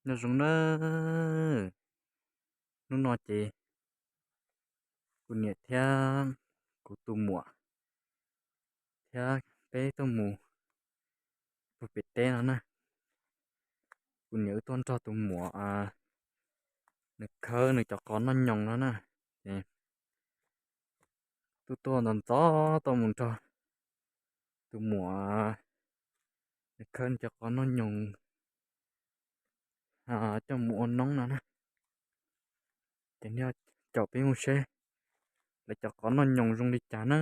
Nyob zoo na, hnub no ces kuv niam thiab kuv tus muam thiab peb tuaj mus puag pem teb no na. Kuv niam wb tuaj nrog tus muam nws khawb nws cov qos noj nyoos no na. Ces tuaj tuaj ntxov ntxov tuaj mus nrog tus muam nws khawb nws cov qos noj nyoos coj mus ua noob no na. Ces nyob caum peb mus seb lawv cov qos noj nyoos zoo li cas na.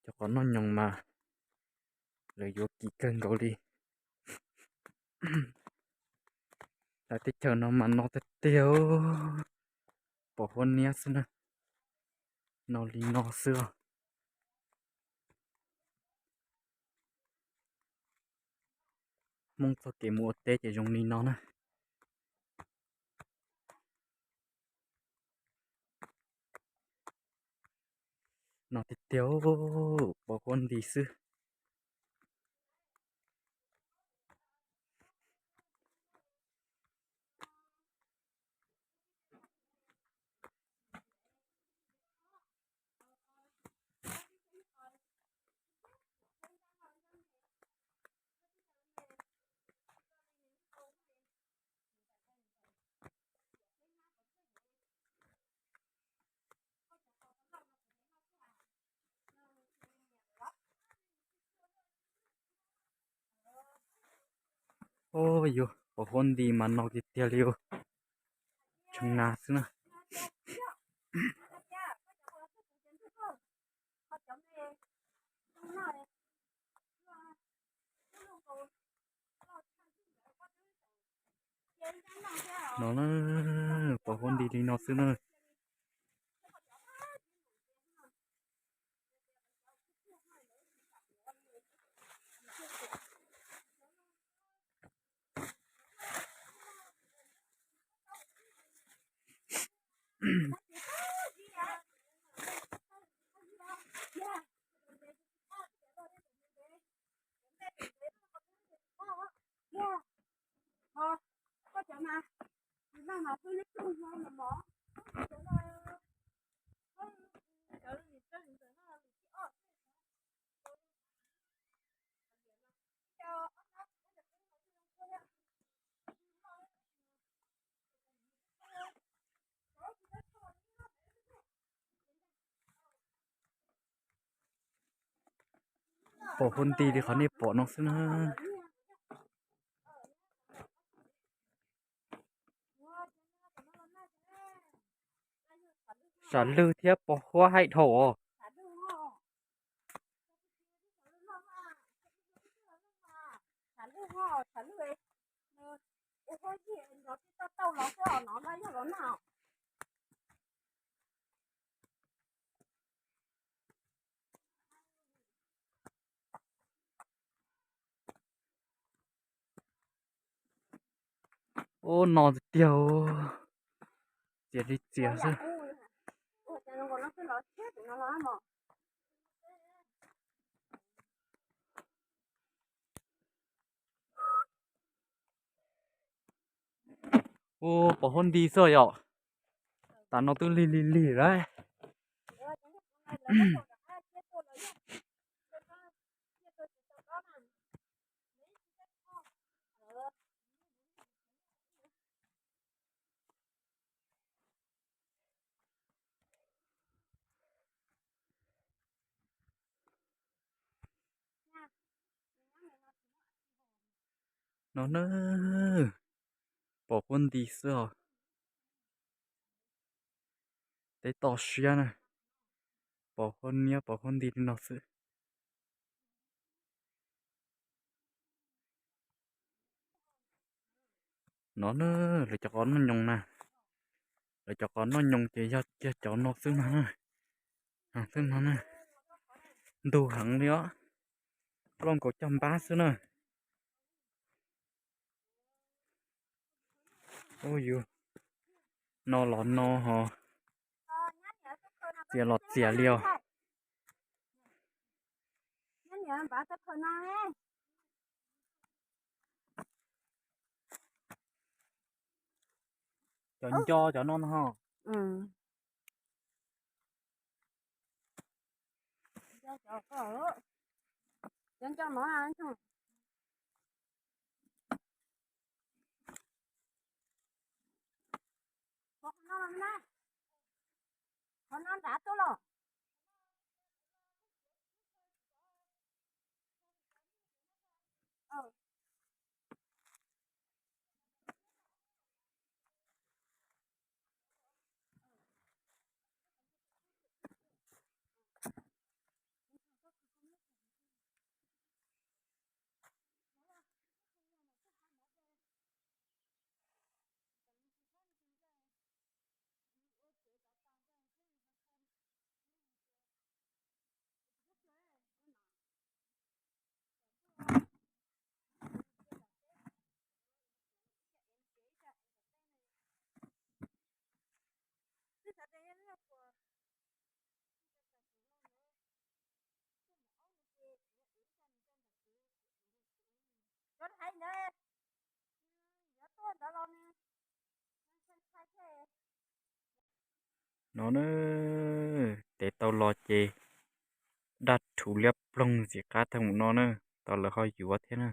Cov qos noj nyoos mas lawv yuav kim kawg nkaus li. Lawv teb chaws no mas no tiag tiag, pom huab niab xwb na. No li no xwb os. Hmoob txoj kev mus ua teb ces zoo li no na. No tiag tiag, pom huab nti xwb. Ub, yus pom huab nti mas no tiag tiag li, tshee nas xwb na. No na, pom huab nti li no xwb na. Pom huab nti li qhov nej pom no xwb na. Sam lwj thiab pos huab haib dhau os. Ub, no tiag tiag, txias li txias xwb. Ub, pom huab nti xwb yom. Tam no twb lig lig lig lawm. No na, pom huab nti xwb os. Teb toj siab na, pom huab niab pom huab nti li no xwb. No na, lawv cov qos noj nyoos na, lawv cov qos noj nyoos ces yog kiag cov no xwb no na, xwb no na, ntug heev li os, loj nkaus caj npab xwb na. Ub, yus no los no ho txias los txias li os. Cov nco cov no no. Cov nco no. Qhov no nrad tuaj los. No na, tes tau los ces daj rhuv liab ploog ntxim qab tag mus no na, tau lawv ho yuav thiab na.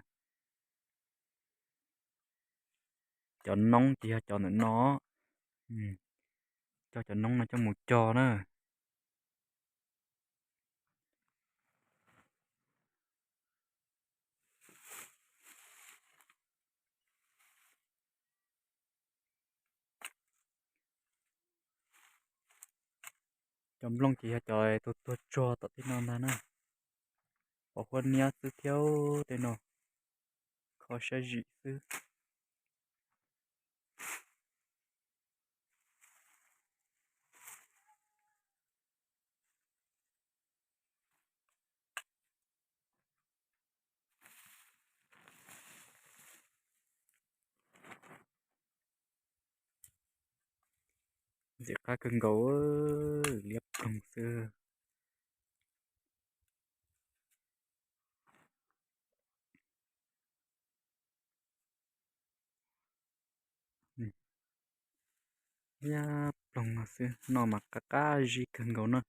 Cov noob ces yog cov ntawm no, coj cov noob no coj mus cog na. Cov nplooj ces yog cov tuag tuag tsuag tom tej no ntag na. Pom huab niab xwb thiab tej no, kho siab zim xwb. Ntxim qab kawg nkaus, liab ploog xwb. Liab ploog no xwb, no mas qab qab zib kawg nkaus na.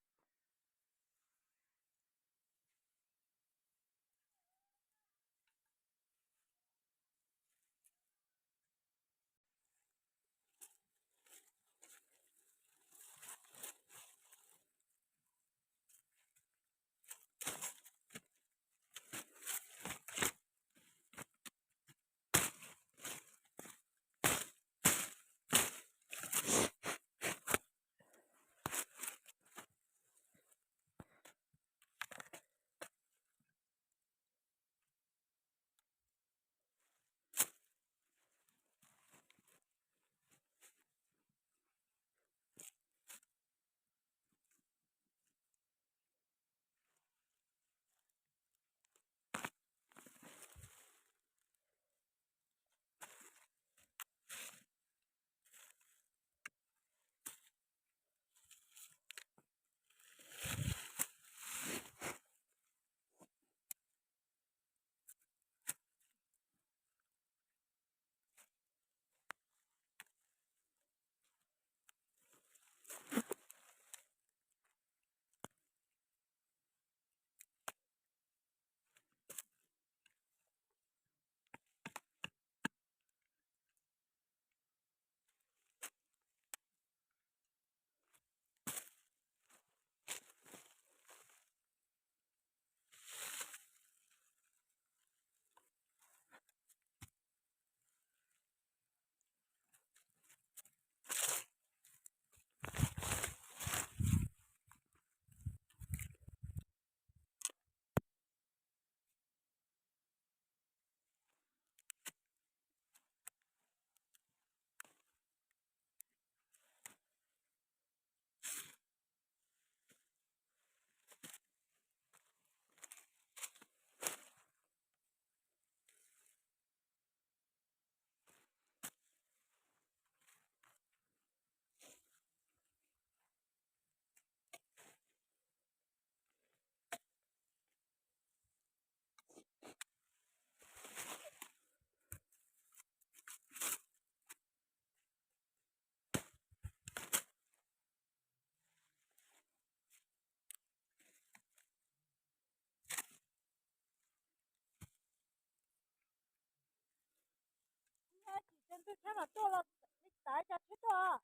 Tus tsheb mas tuaj los, li tav cov tsheb tuaj.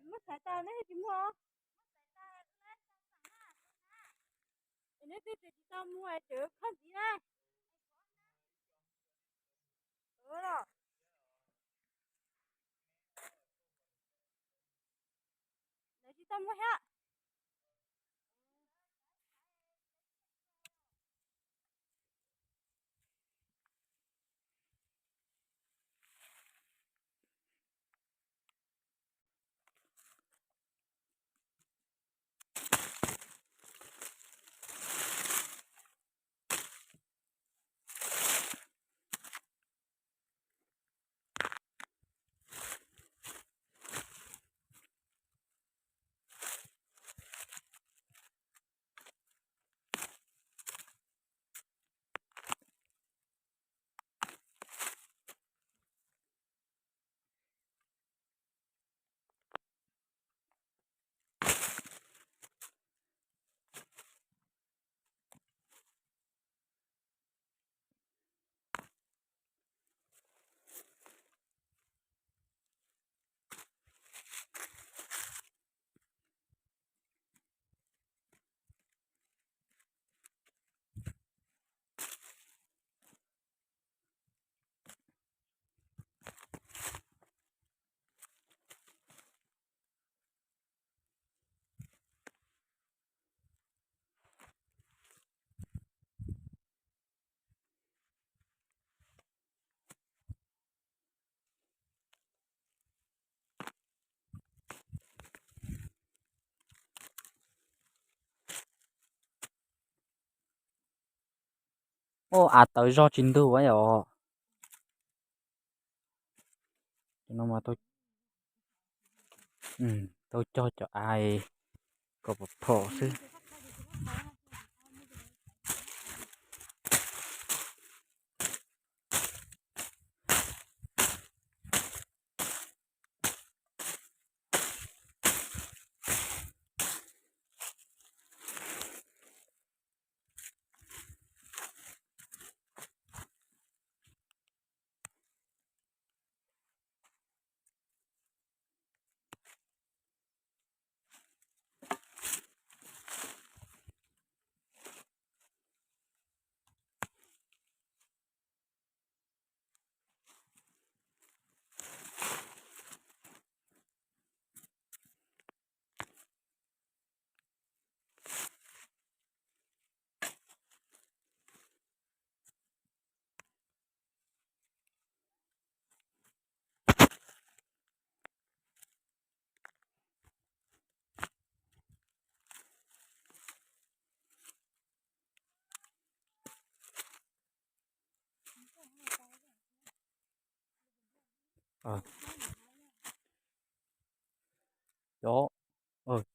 Muab xaiv tau neb tsis muaj. Es neb twb tsis tau muag es tseem khob ntxiv na. Lawv tsis tau muag thiab. Ua av tawv zog tsis ntug yom. Tau cog cov av kom pom phom xwb. Cov,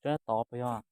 tsab tod puas yog?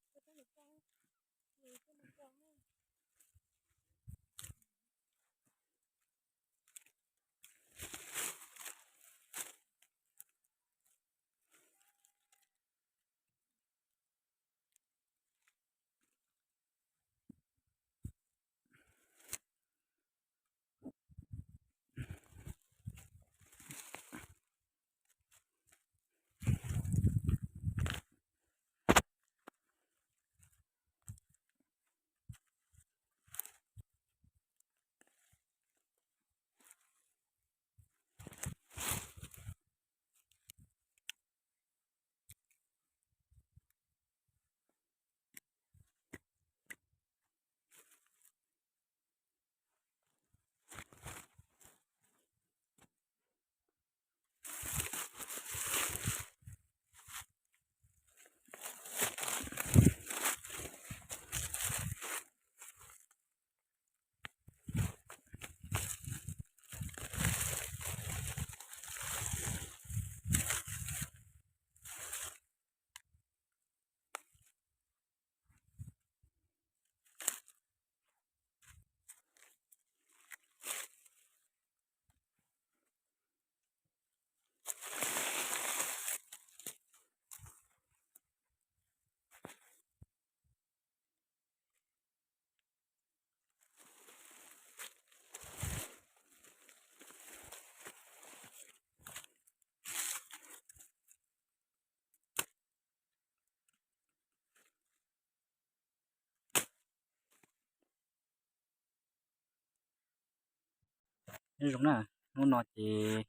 Nyob zoo na, hnub no ces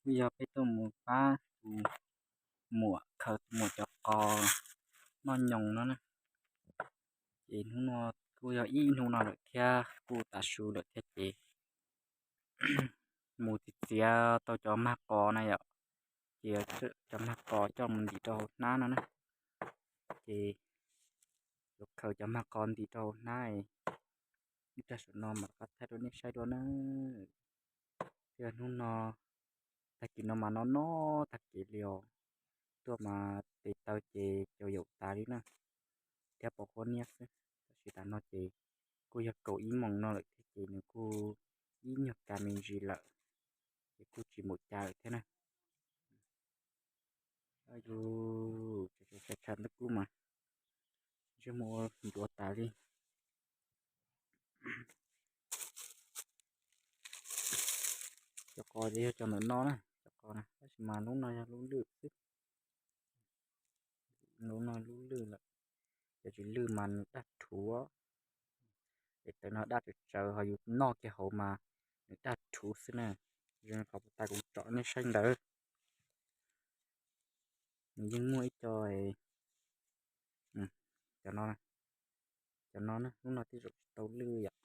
kuj yog peb tuaj mus pab tus muam khaws tus muam cov qos noj nyoos no na. Ces hnub no kuj yog ib hnub no lawm thiab, kuj tav su lawm thiab ces mus txiav txiav tau cov mag qos na yom. Ces cov mag qos coj mus ntim rau hauv hnab no na. Ces yuav khaws cov mag qos ntim rau hauv hnab, ib pliag saum no mam rov qab thaij rau nej saib dua na. Thiab hnub no, tag kis no mas no no tag kev li os. Tuaj mas tes taw ces caum yaum tas li na, thiab pos huab niab xwb. Tab sis tas no ces kuj yog kaum ib moos no lawm thiab ces nws kuj ib nyuag kas me ntsis lawm, ces kuj tsis npaum cas lawm thiab na. Yus tshav tshav ntuj kub mas ntsej muag ncuav tas li. Cov qos ces yog cov ntawm no na, cov qos na, tab sis mas lub no yog lub lwj xwb. Lub no lub lwj lawm, cov tsis lwj mas nws daj rhuv. Es taw no daj tsawv tsawv ho yus noj kiag hauv mas nws daj rhuv xwb na. Zoo qhov puag ta kuv tsom nej saib ntawd, nws yeej muaj ib co, cov no, cov no na, lub no tej zaum tsis tau lwj yom.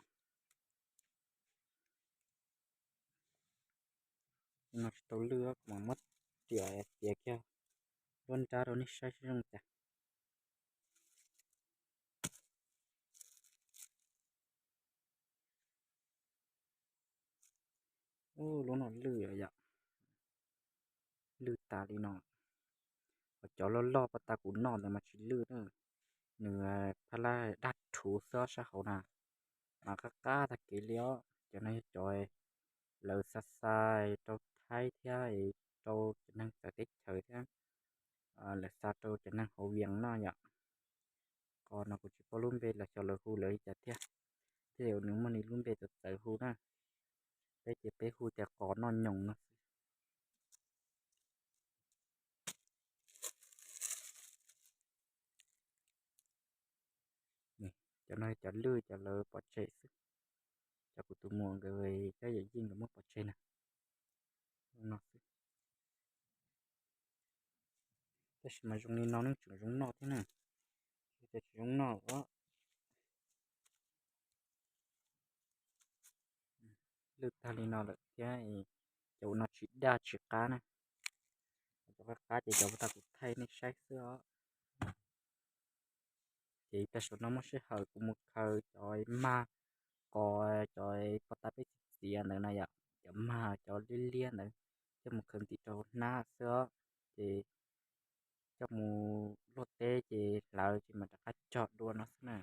Lub no tsis tau lwj kuv mam muab riam txiav kiag nruab nrab rau nej saib seb zoo cas. Ub, lub no lwj yom, lwj tas li no. Ho cov loj loj puag ta kuv noj ntawd mas tsis lwj na, nws phab laj daj rhuv xwb sab hauv na, mas qab qab tag kev li os. Cov no yog cov lawv xa xa rau Thaib thiab rau cov neeg txawv teb chaws thiab, lawv xa rau cov neeg hauv Vias no yom. Qos no kuv tsis paub lub npe los xyov lawv hu lawv li cas thiab, thiab nws muaj nws lub npe txawv txawv hu na. Peb ces peb hu tias qos noj nyoos no xwb. Cov no cov lwj cov lawv pov tseg xwb, cov kuv tus muam nkawd thiab yawm yij nkawd muab pov tseg na. No xwb. Tab sis mas zoo li no neej tseem zoo noj thiab na, tsis zoo noj os. Lwj tag li no lawm thiab, cov no tsis daj tsis qab na. Cov qab qab ces cov puag ta kuv thaij nej saib xwb os. Ces tag saum no muaj sij hawm kuv mus khaws cov mag qos, cov puag ta peb txiav ntawd na yom, cov mag cov liab liab ntawd, coj mus khaws ntim rau hauv hnab xwb os. Ces coj mus luaj teb ces hlawv ces mam rov qab cog dua no xwb na.